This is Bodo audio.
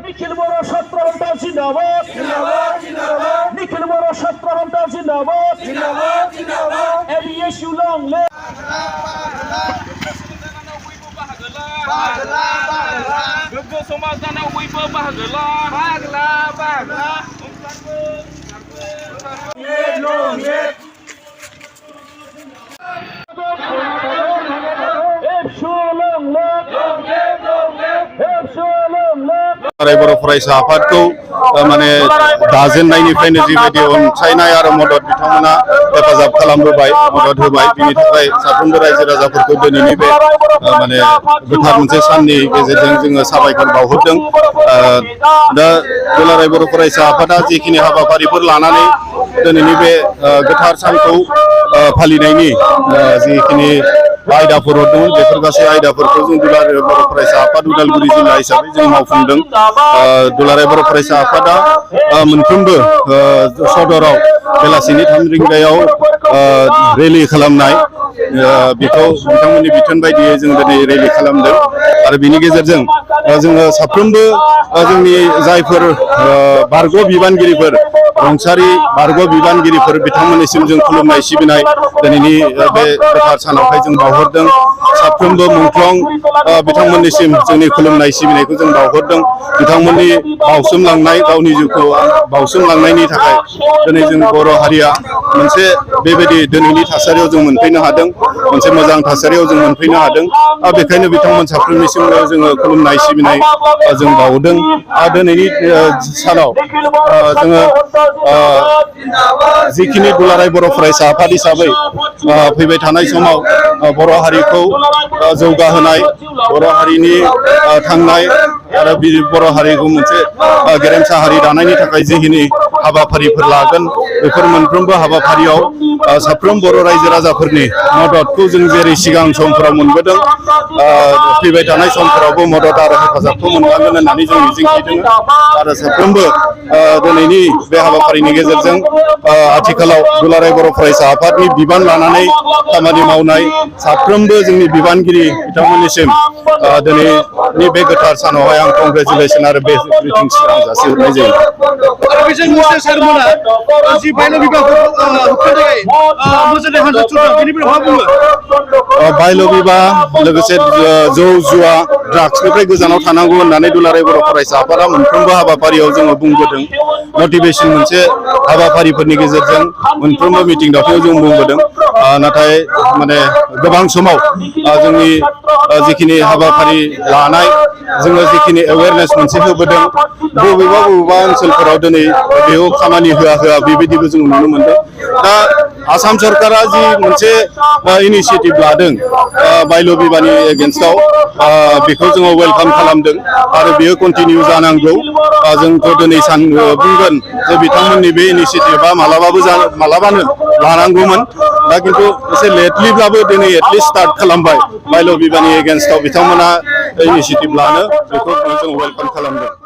নিখিল বড় 17 ঘন্টা জিন্দাবাদ নিখিল বড় 17 ঘন্টা জিন্দাবাদ এবিএসইউ লং লিভ गोग्गो समाज दानायाव बयबो बाहागो ला बर' फरायसा आफादखौ माने दाजेननायनिफ्रायनो जिबायदि अनसायनाय आरो मदद बिथांमोना हेफाजाब खालामबोबाय मदद होबाय बिनि थाखाय साफ्रोमबो रायजो राजाफोरखौ दिनैनि बे माने गोथार मोनसे साननि गेजेरजों जोङो साबायखर बावहरदों दा दुलाराय बर' फरायसा आफादा जिखिनि हाबाफारिफोर लानानै दिनैनि बे गोथार सानखौ फालिनायनि जिखिनि आयदाफोर दं बेफोर गासै आयदाफोरखौ जों दुलाराय बर' फरायसा आफाद उदालगुरि जिल्ला हिसाबै जों मावफुंदों दुलाराय बर' फरायसा आफादा मोनफ्रोमबो सदराव बेलासिनि 3 रिंगायाव रेलि खालामनाय बेखौ बिथांमोननि बिथोन बायदियै जों दिनै रेलि खालामदों आरो बिनि गेजेरजों जोङो साफ्रोमबो जोंनि जायफोर बारग' बिबानगिरिफोर रुंसारि बारग' बिबानगिरिफोर बिथांमोननिसिम जों खुलुमनाय सिबिनाय दिनैनि बे गोथार सानावहाय जों बावहरदों साफ्रोमबो मुंख्लं बिथांमोननिसिम जोंनि खुलुमनाय सिबिनायखौ जों बावहरदों बिथांमोननि बावसोमलांनाय गावनि जिउखौ बावसोमलांनायनि थाखाय दिनै जों बर' हारिया मोनसे बेबायदि दिनैनि थासारियाव जों मोनफैनो हादों मोनसे मोजां थासारियाव जों मोनफैनो हादों बेखायनो बिथांमोन साफ्रोमनिसिमबो जोङो खुलुमनाय सिबिनाय जों बावदों दिनैनि सानाव जोङो जिखिनि दुलाराय बर' फरायसा आफाद हिसाबै फैबाय थानाय समाव बर' हारिखौ जौगाहोनाय बर' हारिनि थांनाय आरो बर' हारिखौ मोनसे गेरेमसा हारि दानायनि थाखाय जिखिनि हाबाफारिफोर लागोन बेफोर मोनफ्रोमबो हाबाफारियाव साफ्रोम बर' रायजो राजाफोरनि मददखौ जों जेरै सिगां समफोराव मोनबोदों फैबाय थानाय समफोरावबो मदद आरो हेफाजाबखौ मोनलांगोन होननानै जों मिजिंथिदों आरो साफ्रोमबो दिनैनि बे हाबाफारिनि गेजेरजों आथिखालाव दुलाराय बर' फरायसा आफादनि बिबान लानानै खामानि मावनाय साफ्रोमबो जोंनि बिबानगिरि बिथांमोननिसिम दिनैनि बे गोथार सानावहाय आं कंग्रेचुलेसन आरो बे ग्रिटिंस जासिहरनाय जायो बायल' बिबाह लोगोसे जौ जुवा ड्राग्सनिफ्राय गोजानाव थानांगौ होननानै दुलाराय बर' फरायसा आफादा मोनफ्रोमबो हाबाफारियाव जोङो बुंबोदों मटिभेसन मोनसे हाबाफारिफोरनि गेजेरजों मोनफ्रोमबो मिटिं दावथिङाव जों बुंबोदों नाथाय माने गोबां समाव जोंनि जिखिनि हाबाफारि लानाय जोङो जिखिनि एवेयारनेस मोनसे होबोदों बबेबा ओनसोलफोराव दिनै बेयाव खामानि होआ बेबायदिबो जों नुनो मोनदों दा आसाम सरकारा जि मोनसे इनिशिएटिभ लादों बायल' बिबाहनि एगेन्स्टआव बेखौ जोङो वेलकाम खालामदों आरो बेयो कन्टिनिउ जानांगौ जोंथ' दिनै बुंगोन जे बिथांमोननि बे इनिशिएटिभआ मालाबानो लानांगौमोन दा खिन्थु एसे लेटलिब्लाबो दिनै एटलिस्ट स्टार्ट खालामबाय बायल' बिबाहनि एगेन्स्टआव बिथांमोना इनिशिएटिभ लानो बेखौ जों वेलकाम खालामदों